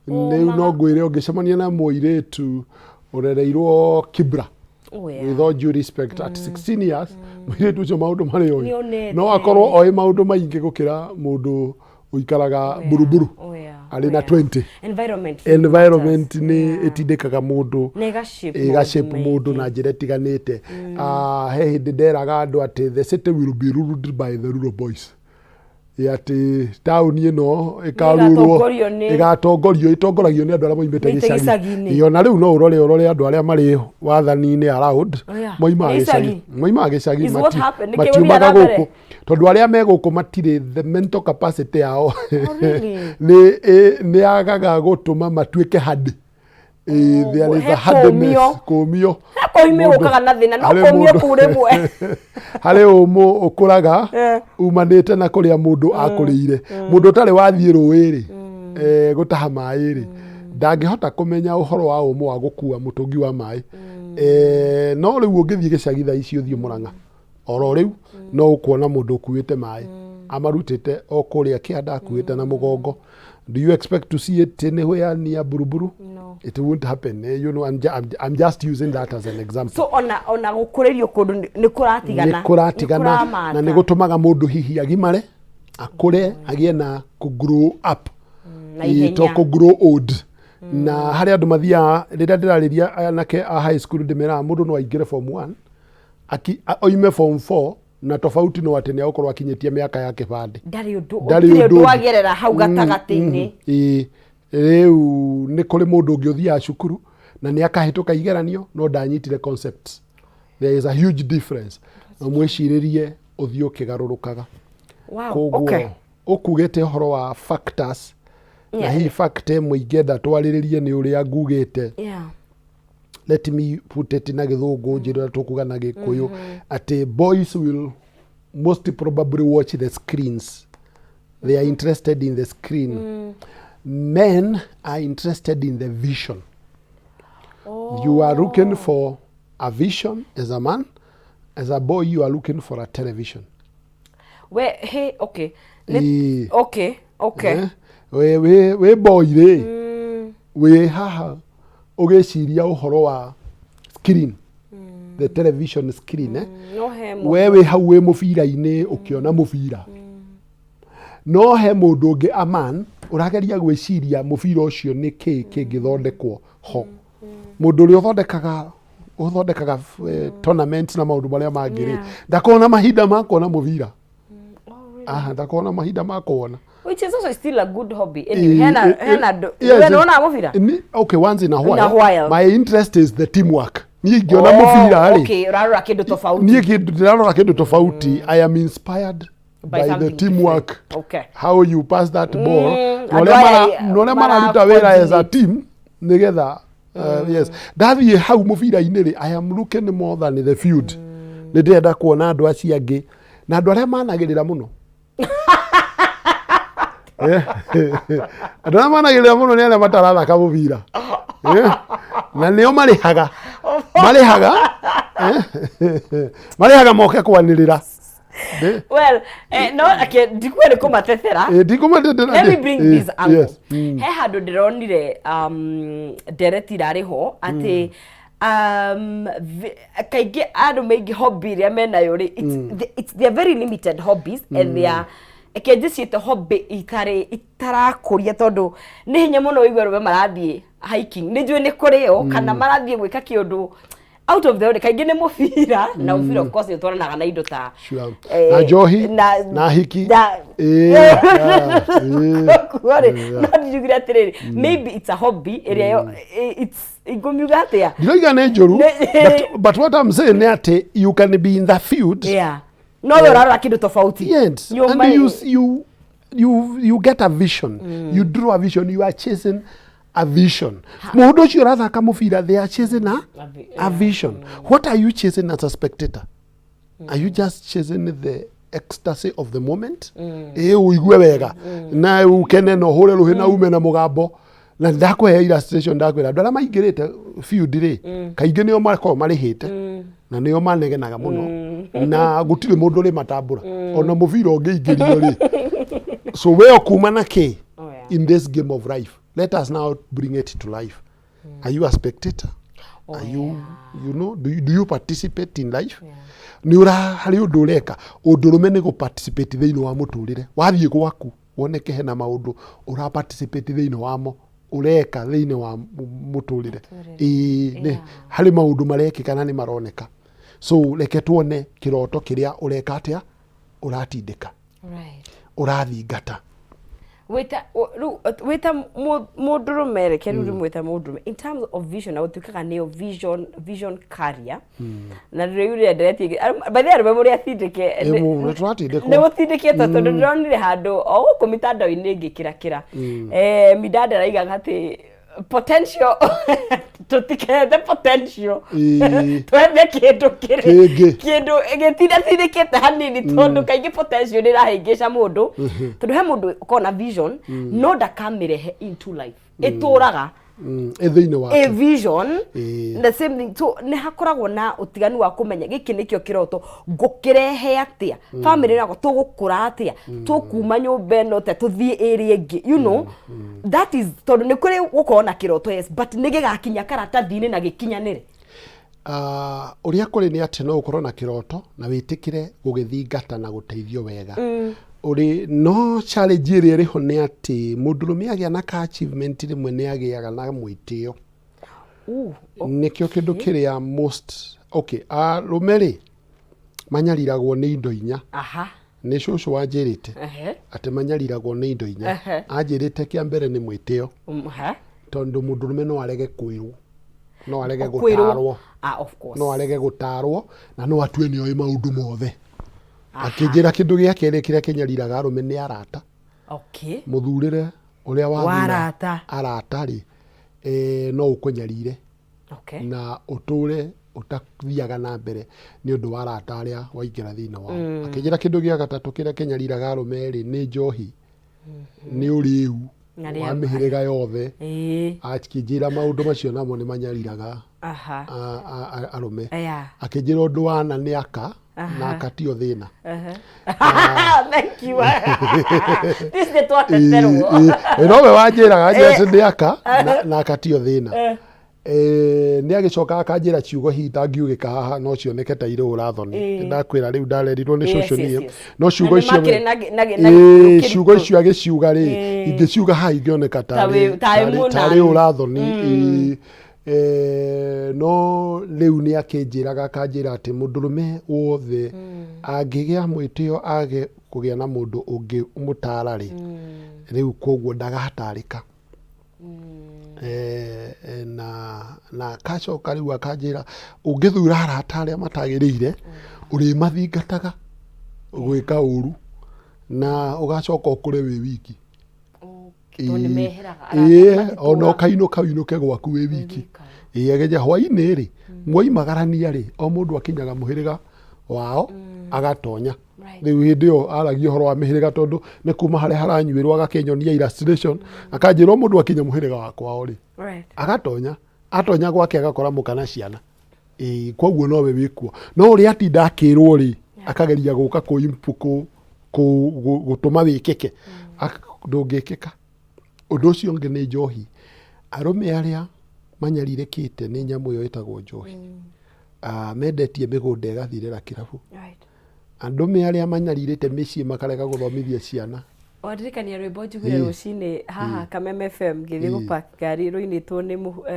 Rĩu no ngwĩre, ũngĩcemania na mũirĩtu ũrereirwo Kibra, with all due respect, at 16 years mũirĩtu ũcio maũndũ marĩa oĩ, Nĩonete. no akorwo oĩ maũndũ maingĩ gũkĩra mũndũ ũikaraga Buruburu arĩ na 20. Environment. Environment nĩ ĩtindĩkaga mũndũ, na ĩgashape ĩgashape maũndũ mũndũ maingĩ. Na njĩra ĩtiganĩte. He hĩndĩ nderaga andũ atĩ the city will be ruled by the rural boys, atĩ taũni ĩno ĩkarurwo, ĩgatongorio ĩgatongorio, ĩtongoragio nĩ andũ arĩa moimĩte moimĩte gĩcagi. Gĩcagi-inĩ. Ĩĩ, ona rĩu no ũrore andũ arĩa marĩ wathani-inĩ around, moimaga Nĩ gĩcagi. icagi. Moimaga gĩcagi. Is what happened. Nĩkĩo Matiumaga gũthiaga na mbere. gũkũ tondũ arĩa me gũkũ matirĩ the mental capacity yao. Really? Nĩ yagaga gũtũma matuĩke hard. There is He a hardness. kũũmio. Kũũmio. Kũũmio gũkaga na thĩna, no Harĩ kũũmio mũndũ- kũu rĩmwe. Harĩ ũmũ ũkũraga umanĩte na kũrĩa mũndũ akũrĩire. Mũndũ ũtarĩ wathiĩ rũĩ rĩ, gũtaha maĩ rĩ, ndangĩhota kũmenya ũhoro wa ũmũ wa gũkua mũtũngi wa maĩ. No rĩu ũngĩthiĩ gĩcagi thaa ici, ũthiĩ Mũrang'a oro rĩu, no ũkuona mũndũ ũkuĩte maĩ amarutĩte o kũrĩa kĩanda, akuĩte na mũgongo. Do you expect to see it anywhere near Buruburu? No. It won't happen. I'm just using that as an example. So ona gũkũrĩrio kũndũ nĩ kũratigana. Nĩ kũratigana na nĩ gũtũmaga mũndũ hihi agimare Akũre agĩe na kũ grow up. Na Ĩĩ, to ihenya. kũ grow old. Na harĩ andũ mathiaga, rĩrĩa ndĩrarĩria anake a high school ndĩmeraga mũndũ no aingĩre form 1 oime form 4, na tofauti no atĩ nĩ agũkorwo akinyĩtie mĩaka ya kĩbandĩ. Ndarĩ ũndũ. Ndarĩ gũtirĩ ũndũ ũndũ ũngĩ. wagerera hau gatagatĩ-inĩ. Ĩĩ, rĩu nĩ kũrĩ mũndũ ũngĩ ũthiaga cukuru na nĩ akahĩtũka igeranio no ndanyitire concepts. There is a huge difference. Na mwĩcirĩrie ũthiĩ ũkĩgarũrũkaga. Koguo ũkugĩte ũhoro wa factors na hihi factor ĩmwe ingĩenda twarĩrĩrie nĩ ũrĩa ngugĩte. Let me put it na Gĩthũngũ, njĩra ũrĩa tũkuga na Gĩkũyũ, atĩ boys will most probably watch the screens. They are interested in the screen. Men are interested in the vision. You are looking for a vision as a man. As a boy, you are looking for a television. We he okay. Ĩĩ. Okay. Eh, wĩ boy rĩ, wĩ haha ũgĩciria ũhoro wa screen, the television screen, eh? No he We wĩ hau wĩ mũbira-inĩ ũkĩona mũbira, no he mũndũ ũngĩ, a man, ũrageria gwĩciria mũbira ũcio nĩ kĩĩ kĩngĩthondekwo ho. Mũndũ ũrĩa ũthondekaga tournaments na maũndũ marĩa mangĩ rĩ, ndakorwo na mahinda ma kuona mũbira. Aha, ndakorwo na mahinda ma kuona. Which is also still a good hobby anyway. Hena hena Yes, we nona mũbira? Okay, once in a while. In a while. My interest is the teamwork. Niĩ ingĩona mũbira rĩ, Okay, ũrarora kĩndũ tofauti. Niĩ kĩndũ ndĩrarora kĩndũ tofauti. I am inspired By by the something teamwork. Different. Okay. How you pass that ball na Andũ ũrĩa aya na ũrĩa mararuta wĩra as a team nĩgetha yes, ndathiĩ hau mũbira-inĩ rĩ, I am looking more than the field. Nĩ ndĩrenda kuona andũ acio angĩ na andũ arĩa managĩrĩra mũno. Andũ arĩa managĩrĩra mũno nĩ arĩa matarathaka mũbira. Na nĩo marĩhaga moke kwanĩrĩra. Well, no ake ndikuwa nĩ kũmatetera. Ndikũmatetera. Let me bring this angle. Yes. He handũ ndĩronire ndereti irarĩ ho atĩ kaingĩ andũ maingĩ hobby ĩrĩa menayo rĩ, it's they are very limited hobbies and they are, reke njĩciĩte hobby itarĩ itarakũria, tondũ nĩ hinya mũno ũigue arũme marathiĩ hiking. Nĩ njũĩ nĩ kũrĩ o kana marathiĩ gwĩka kĩũndũ out of the ordinary. Kaingĩ nĩ mũbira, na mũbira of course nĩ ũtwaranaga na indo ta Na njohi, na hiki. Yeah. Koguo rĩ, no ndingiugire atĩrĩrĩ, maybe it's a hobby ĩrĩa it's, ingũmiuga atĩa? Ndiroiga nĩ njũru, but what I'm saying nĩ atĩ you can be in the field. Yeah, no we ũrarora kĩndũ tofauti. Yes. And you get a vision. You draw a vision. You are chasing a vision. Mũndũ ũcio ũrathaka mũbira, they are chasing a vision. What are you chasing as a spectator? Are you just chasing the ecstasy of the moment? Ĩ ũigue wega na ukene na ũhũre rũhĩ na ume na mũgambo. Na ndakũhe illustration, ndakwĩra andũ arĩa maingĩrĩte field rĩ, kaingĩ nĩo makoragwo marĩhĩte na nĩo manegenaga mũno na gũtirĩ mũndũ ũrĩ matambũra ona mũbira ũngĩingĩrio rĩ. So we ũkuma na kĩ in this game of life? Let us now bring it to life. Are you a spectator? Are you you know do you participate in life? Nĩ ũra harĩ ũndũ ũreka? Ũndũrũme nĩ gũ participate thĩinĩ wa mũtũrĩre. Wathiĩ gwaku woneke hena maũndũ ũra participate thĩinĩ wamo, ũreka thĩinĩ wa mũtũrĩre. Ĩĩ, nĩ harĩ maũndũ marekĩka na nĩ maroneka. So reke tuone kĩroto kĩrĩa ũreka atĩa, ũratindĩka, ũrathingata. Wĩta rĩu wĩta mũndũrũme, reke rĩu ndĩmwĩte mũndũrũme in terms of vision, na gũtuĩkaga nĩyo vision carrier, na rĩu rĩrĩa ndereti by the way, arũme mũrĩ atindĩke. Ĩ, nĩ tũratindĩkwo. Nĩ gũtindĩkĩtwo, tondũ ndĩronire handũ o gũkũ mitandao-inĩ ngĩkĩrakĩra midanda araigaga atĩ potential, tũtikethe potential, twethe kĩndũ kĩrĩ Kĩngĩ. Kĩndũ gĩtindatindĩkĩte hanini, tondũ kaingĩ potential nĩ ĩrahĩngĩca mũndũ, tondũ he mũndũ ũkoragwo na vision no ndakamĩrehe into life, ĩtũraga Ĩ thĩinĩ a wake. Vision. The same thing. So nĩ hakoragwo na ũtiganu wa kũmenya gĩkĩ nĩkĩo kĩroto, ngũkĩrehe atĩa family yakwa, tũgũkũra atĩa, tũkuma nyũmba ĩno atĩa tũthiĩ ĩrĩa ĩngĩ. That is tondũ nĩ kũrĩ gũkorwo na kĩroto, yes, but nĩ gĩgakinya karatathi-inĩ na gĩkinyanĩre. Ũrĩa kũrĩ nĩ atĩ no ũkorwo na kĩroto na wĩtĩkĩre gũgĩthingata na gũteithio wega. Ũrĩ no challenge ĩrĩa ĩrĩ ho nĩ atĩ mũndũrũme agĩa na ka achievement rĩmwe nĩ agĩaga na mwĩtĩo. Nĩkĩo kĩndũ kĩrĩa most, okay, arũme rĩ manyariragwo nĩ indo inya. Nĩ cũcũ wanjĩrĩte atĩ manyariragwo nĩ indo inya. Anjĩrĩte kĩa mbere nĩ mwĩtĩo. Tondũ mũndũrũme no arege kwĩrwo, no arege gũtarwo. Ah, of course. No arege gũtarwo na no atue nĩ oĩ maũndũ mothe. Akĩnjĩra kĩndũ gĩa kerĩ kĩrĩa kĩnyariraga arũme nĩ arata. Mũthurĩre ũrĩa Wa arata. Arata rĩ, no ũkũnyarire. Na ũtũre ũtathiaga na mbere nĩ ũndũ wa arata arĩa waingĩra thĩinĩ wao. Akĩnjĩra kĩndũ gĩa gatatũ kĩrĩa kĩnyariraga arũme rĩ, nĩ njohi, nĩ ũrĩu wa mĩhĩrĩga yothe. Akĩnjĩra maũndũ macio namo nĩ manyariraga arũme. Akĩnjĩra ũndũ wa na nĩ aka, na aka tio thĩna. Thank you. This nĩ twateterwo. Nowe wanjĩraga Jesu nĩ aka na aka tio thĩna. Nĩ agĩcoka akanjĩra ciugo hihi itangiugĩka haha no cioneke ta irĩ ũrathoni. Ndakwĩra rĩu ndarerirwo nĩ cũcũ niĩ. No ciugo Na nĩ icio makĩrĩ na gĩkĩro ciugo kĩritũ. icio agĩciuga rĩ, ingĩciuga haha ingĩoneka Ta wĩ mũnani. tarĩ ũrathoni. No rĩu nĩ akĩnjĩraga akanjĩra atĩ mũndũrũme wothe angĩgĩa mwĩtĩo age kũgĩa na mũndũ ũngĩ mũtara rĩ, rĩu koguo ndagatarĩka. Na akacoka rĩu akanjĩra ũngĩthura arata arĩa matagĩrĩire, ũrĩmathingataga gwĩka ũru na ũgacoka ũkũre wĩ wiki. Tondũ nĩ meheraga, arata Ona matitũraga. ũkainũka ũinũke gwaku wĩ wiki. Wika. Ĩĩ, agĩnja hwainĩ rĩ, mwoimagarania rĩ, o mũndũ akinyaga mũhĩrĩga wao agatonya. Rĩu hĩndĩ ĩyo aragia ũhoro wa mĩhĩrĩga tondũ nĩ kuma harĩa haranyuĩrwo agakĩnyonia illustration, akanjĩra o mũndũ akinya mũhĩrĩga wa kwao rĩ, agatonya, atonya gwake agakora mũka na ciana. Ĩĩ, koguo nowe wĩkuo. No ũrĩa atinda akĩrwo rĩ, akageria gũka gũtũma wĩkĩke. Ndũngĩkĩka. Ũndũ ũcio ũngĩ nĩ njohi. Arũme arĩa manyarirĩkĩte nĩ nyamũ ĩyo ĩtagwo njohi, mendetie mĩgũnda ĩgathirĩra kĩrabu. Andũme arĩa manyarirĩte mĩciĩ makarega gũthomithia ciana. Wandirikania rwĩmbo njiguire rũcinĩ haha Kameme FM ngĩthiĩ gũpark ngari rũinĩtwo nĩ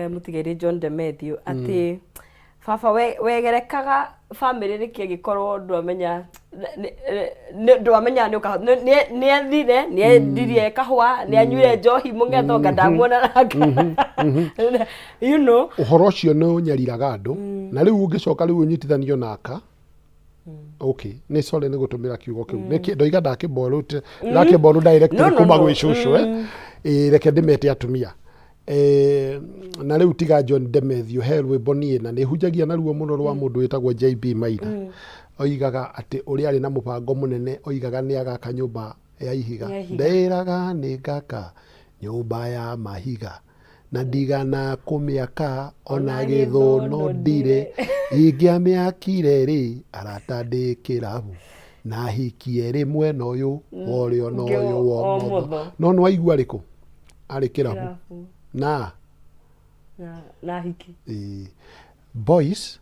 mũtigairĩ John Demethiũ atĩ baba wegerekaga bamĩrĩ nĩkĩ angĩkorwo ndwamenya ndwamenya nĩ ũka nĩ athire nĩ endirie kahũa nĩ anyuire njohi mũng'etho nga ndamuona you know. Ũhoro ũcio nĩ ũnyariraga andũ na rĩu ũngĩcoka rĩu ũnyitithanio na aka. Okay, nĩ sorry nĩ gũtũmĩra kiugo kĩu. Nĩkĩ ndoiga ndakĩmborũ ndakĩmborũ directly No, no, kuma no. gwĩ cũcũ eh. Ĩĩ, reke ndĩmete atumia. Na rĩu tiga John Demethiũ, he rwĩmbo niĩ na nĩ hunjagia naruo mũno rwa mũndũ wĩtagwo JB Maina. Oigaga atĩ ũrĩa arĩ na mũbango mũnene, oigaga nĩ agaka nyũmba ya ihiga. Ya ihiga. Ndĩraga nĩ ngaka nyũmba ya mahiga na ndigana kũmĩaka ona gĩthũnũ ndirĩ. Ingĩamĩakire rĩ, arata ndĩ kĩrabu na hikie rĩ mwena ũyũ worĩo na ũyũ wa ũmotho. No nĩ waigua rĩkũ? Arĩ kĩrabu. Kĩrabu. Na Na hiki. Boys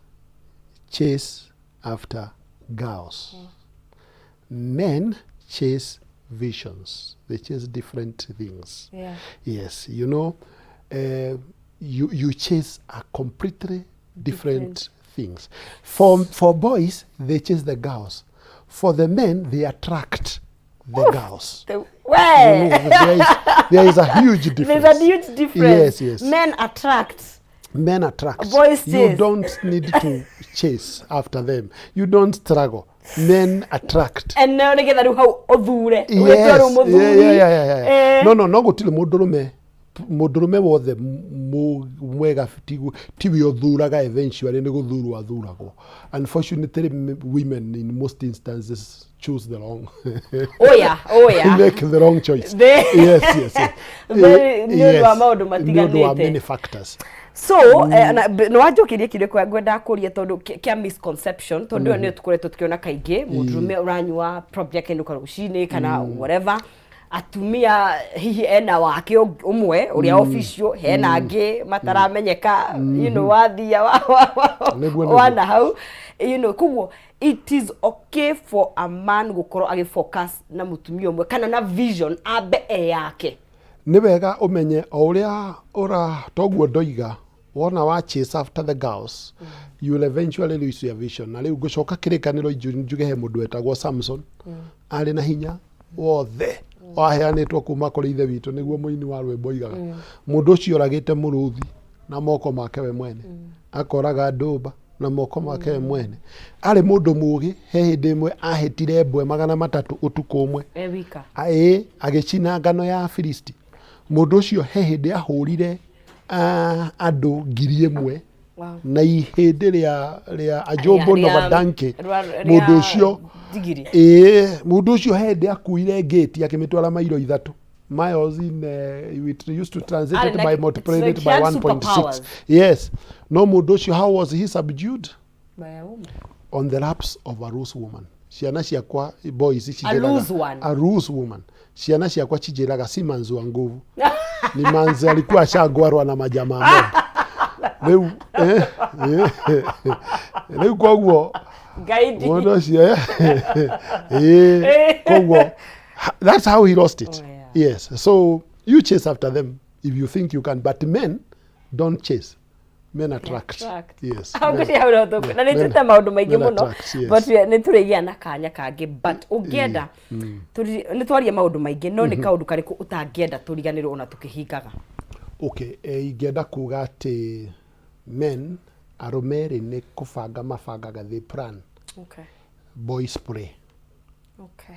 chase after girls. Men chase visions. They chase different things. Yes, you know, you chase a completely different things. For boys, they chase the girls. For the men, they attract the girls. The, well, There is a huge difference. There's a huge difference. Yes. Men attract. Men attract. Boys You chase. don't need to chase after them. You don't struggle. Men attract. And now nĩgetha rĩu hau ũthure. Ũgĩtua rĩu mũthuri. No, gũtirĩ mũndũrũme wothe mwega tiwe ũthuraga, eventually nĩ gũthurwo athuragwo. Unfortunately, women in most instances choose the wrong Oh yeah. make the wrong choice. Yes. Nĩ ũndũ wa maũndũ Nĩ ũndũ wa matiganĩte. many factors. So nĩ wanjokeria kĩũria kĩrĩa ngwendaga kũria tondũ kĩa misconception, tondũ ĩyo nĩyo tũkoretwo tũkĩona kaingĩ, mũndũrũme ũranyua probably akenũka rũcinĩ kana whatever, atumia hihi ena wake ũmwe ũrĩa official, hena angĩ mataramenyeka, you know, wathia Nĩguo. wana hau, you know, koguo It is okay for a man gũkorwo agĩ focus na mũtumia ũmwe kana na vision ambe e yake. Nĩ wega ũmenye o ũrĩa ũra toguo ndoiga wona wa chase after the girls, you will eventually lose your vision. Na rĩu ngũcoka kĩrĩkanĩro njuge he mũndũ wetagwo Samson, arĩ na hinya wothe waheanĩtwo kuma kũrĩ ithe witũ, nĩguo mũini wa rwĩmbo oigaga. Mũndũ ũcio oragĩte mũrũthi na moko make we mwene, akoraga ndũmba na moko make we mwene, arĩ mũndũ mũgĩ. He hĩndĩ ĩmwe ahĩtire mbwe 300 ũtukũ ũmwe. E wika. Ĩĩ, agĩcina ngano ya Afilisti. Mũndũ ũcio he hĩndĩ ahũrire andũ 1000 na ihĩndĩ rĩa ajombo na badanke. Mũndũ ũcio ndigiri. Ĩĩ, mũndũ ũcio he hĩndĩ akuire ngĩti akĩmĩtwara mairo 3, miles in we used to translate it Arĩ na- by multiplying it's it like by he had 1.6. superpowers. Yes, no mũndũ ũcio, how was he subdued? By a woman. On the laps of a loose woman. Ciana ciakwa boys A cinjĩraga loose one. A loose woman. Ciana ciakwa cinjĩraga si manzi wa nguvu, ni manzi alikuwa ashagwarwa na majamaa moja. Rĩu rĩu koguo Ngaidi. mũndũ ũcio koguo that's how he lost it. Oh, yeah. Yes, so you chase after them if you think you can, but men don't chase, men attract. Attract. Yes. Ngwĩciria hau no na nĩ tũrĩte maũndũ maingĩ men mũno, attract, yes. but nĩ tũrĩgĩa na kanya kangĩ. But ũngĩenda nĩ twaria maũndũ maingĩ, no nĩ kaũndũ karĩkũ ũtangĩenda tũriganĩrwo ona tũkĩhingaga? Okay, ingĩenda kuga atĩ men, arũme rĩ, nĩ kũbanga mabangaga, they plan. Boys pray.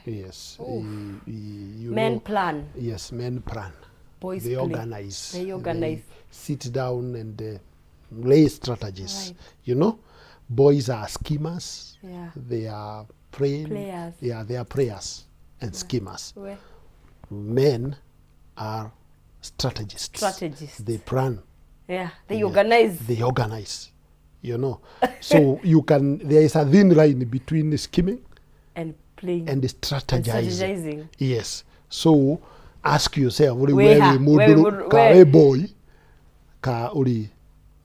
Yes. You Men know, plan. Yes, men plan. Boys they play. Organize. They organize. They sit down and lay strategies. Boys are schemers. They are praying. Players. Yeah, they are prayers and schemers. We. Men are strategists. Strategists. They plan. Yeah, they organize. They organize. So you can there is a thin line between scheming and playing and strategizing. Strategizing. Yes. So ask yourself, uri Wĩ we ha? wĩ We wĩ mũndũ ka we- wĩ boy ka ũrĩ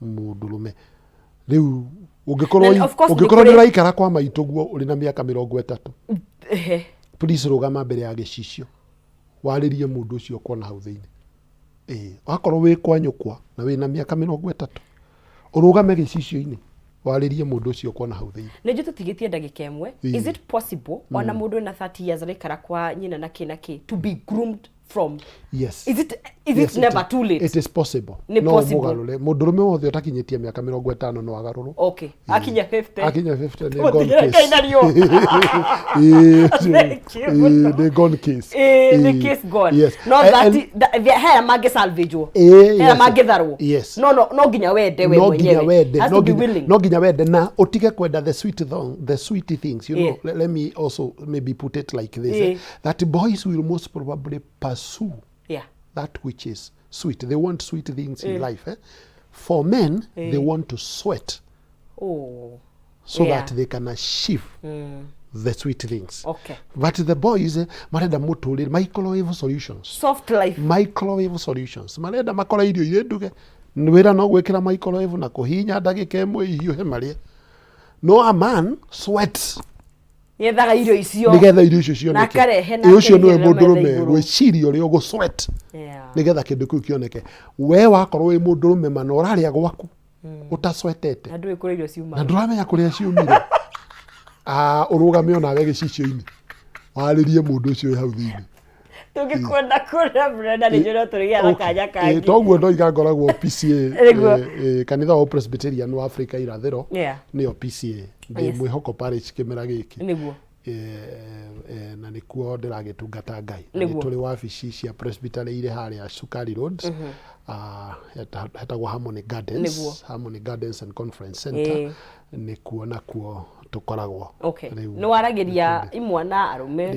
mũndũrũme rĩu ũngĩkorwo Na of course nĩ ũngĩkorwo kũrĩ- nĩ ũraikara kwa maitũ guo ũrĩ na mĩaka 30, please rũgama mbere ya gĩcicio warĩrie mũndũ ũcio ũkuona hau thĩinĩ. Ĩĩ, wakorwo wĩ kwa nyũkwa na wĩna mĩaka 30, ũrũgame gĩcicio-inĩ warĩrie mũndũ ũcio ũkuona hau thĩinĩ. Nĩ njũ tũtigĩtie ndagĩka ĩmwe. Is it possible ona mũndũ wĩna 30 years araikara kwa nyina na kĩ na kĩ to be groomed from? Yes. Is Yes, it never too late? It is possible. Nĩ No possible. mũgarũre mũndũrũme wothe ũtakinyĩtie mĩaka 50 no agarũrwo. Okay, akinya 50. Akinya 50 nĩ gone Mũtigĩre case. Ngai na riũa. Ĩĩ, Thank you ĩĩ, mũno. nĩ gone case. Ĩĩ, nĩ Ĩĩ, case gone. Yes. No haya mangĩ salvagewo, haya mangĩtharwo. No nginya wende we No nginya mwenyewe. wende. Has No to be nginya, willing. no nginya wende na ũtige kwenda the sweet things. Let me also maybe put it like this, that boys will most probably pursue that which is sweet. They want sweet things in life, eh? For men, they want to sweat so that they can achieve the sweet things. But the boys marenda mũtũrĩre microwave solutions. Soft life. Microwave solutions, marenda makora irio irĩ nduge, wĩra no gwĩkĩra microwave na kũhihinya ndagĩka ĩmwe ihiũhe marĩe. No a man sweats Yethaga irio icio nĩgetha irio icio cioneke. Na akarehe na Ĩ, ũcio nĩwe akaigĩrĩra mũndũrũme metha igũrũ. gwĩciria ũrĩa ũgũ sweat nĩgetha kĩndũ kĩu kĩoneke. We wakorwo wĩ mũndũrũme mana ũrarĩa gwaku ũtaswetete Na ndũĩ kũrĩa irio ciumaga. Na ndũramenya kũrĩa ciumire. Ah, ũrũgame onawe gĩcicio-inĩ warĩrie mũndũ ũcio wĩ hau thĩinĩ. Tũngĩkuona kũrĩa Brenda, nĩ njũĩ no tũrĩgĩa na kanya Okay. kangĩ. Toguo ndoiga ngoragwo PCA. Nĩguo. Kanitha wa Presbyterian wa Afrika Irathĩro, nĩyo PCA. Ndĩ Mwĩhoko Parish kĩmera gĩkĩ. Na nĩkuo ndĩragĩtungata Ngai. Na nĩ tũrĩ wabici cia Presbytery irĩ harĩa Sukari Road. Ah, hetagwo Harmony Gardens. Harmony Gardens and Conference Center. Nĩkuo nakuo tũkoragwo. Rĩu Nĩ waragĩria imwana arũme.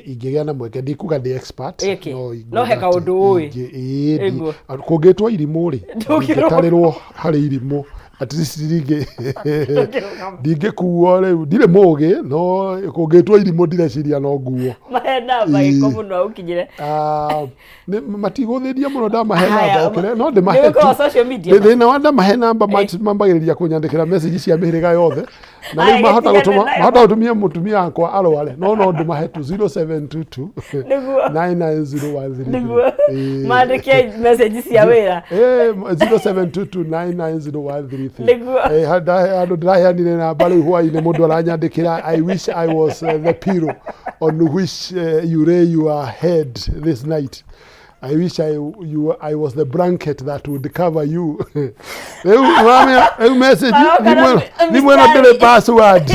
Ingĩgĩa na mweke, ndikuga ndĩ expert, no No he ingiuga atĩ kaũndũ ũĩ. Ĩĩ, kũngĩtwo irimũ rĩ, Ndũngĩrwo. ndingĩtarĩrwo harĩ irimũ. At least ndingĩ ndingĩkuo rĩu, ndirĩ mũgĩ, no kũngĩtwo irimũ ndireciria no nguo. Mahe namba Ĩĩ. gĩko mũno agũkinyĩre. Ah, matigũthĩnia mũno ndamahe Haya, namba okĩre no ndĩmahe nĩ tu. gũkorwo social media. Thĩna wa ndamahe namba mambagĩrĩria kũnyandĩkĩra message cia mĩhĩrĩga yothe na Haya, rĩu mahota gĩtigane gũtũma nayo. mahota gũtũmia mũtumia wakwa arware no no ndĩmahe tu 0722 Nĩguo. 990 133. Nĩguo. Ĩĩ. Mandĩke message cia wĩra. Eh, 0722990133. Nĩguo. Eh, handũ ndĩraheanire namba rĩu hwainĩ mũndũ aranyandĩkĩra, "I wish I was the pillow on which you lay your head this night. I wish I was the blanket that would cover you." Rĩu ũramenya, rĩu message Maroka na thimũ ĩno mistari. ndĩrĩ password.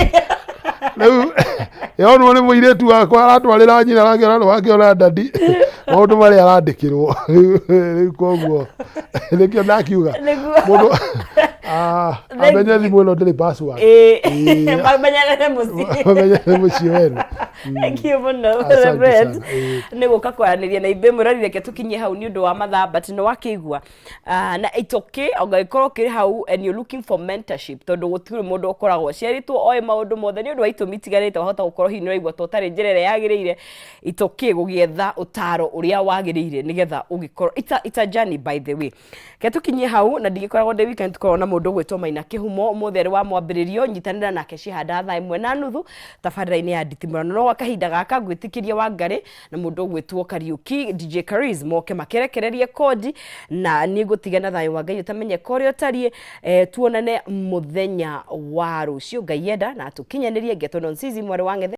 Rĩu yonwo nĩ mũirĩtu wakwa aratwarĩra nyina arakĩona nĩ wakĩona dadi maũndũ marĩa arandĩkĩrwo rĩu koguo nĩkĩo ndakiuga Nĩguo. mũndũ ah, amenye thimũ ĩno ndĩrĩ password. Ĩĩ. Ĩĩ. Mamenyerere mũciĩ. Amenye mũciĩ wene. Thank you mũno, Asante Reverend. sana, ĩĩ. Nĩ gũka kwaranĩria na ithuĩ mwĩrori, reke tũkinyie hau nĩ ũndũ wa mathaa, but nĩ wakĩigua. Ah, na it's okay ũngĩkorwo ũkĩrĩ hau and you're looking for mentorship, tondũ gũtirĩ mũndũ ũkoragwo aciarĩtwo oĩ maũndũ mothe nĩ ũndũ wa itũmi itiganĩte. Wahota gũkorwo hihi nĩ ũraigua ta ũtarĩ njĩra ĩrĩa yagĩrĩire. It's okay gũgĩetha ũtaro ũrĩa wagĩrĩire nĩgetha ũgĩkorwo it's a journey, by the way. Ke tũkinyie hau na ndigĩkoragwo ndĩ weekend tũkoragwo na mũndũ ũgwĩtwo Maina Kĩhumo. Ũmũthĩ arĩ wa mwambĩrĩrio, nyitanĩra nake cihanda 1:30 tabarĩra-inĩ ya nditimũrano. No gwa kahinda gaka ngwĩtĩkĩria Wangarĩ na mũndũ ũgwĩtwo Kariuki DJ Kariz moke makerekererie kodi, na niĩ ngũtiga na thayũ wa Ngai ũtamenyeka ũrĩa ũtariĩ. Tuonane mũthenya wa rũciũ Ngai enda na atũkinyanĩrie. Ngetwo Nonsizi mwarĩ wa Ng'ethe.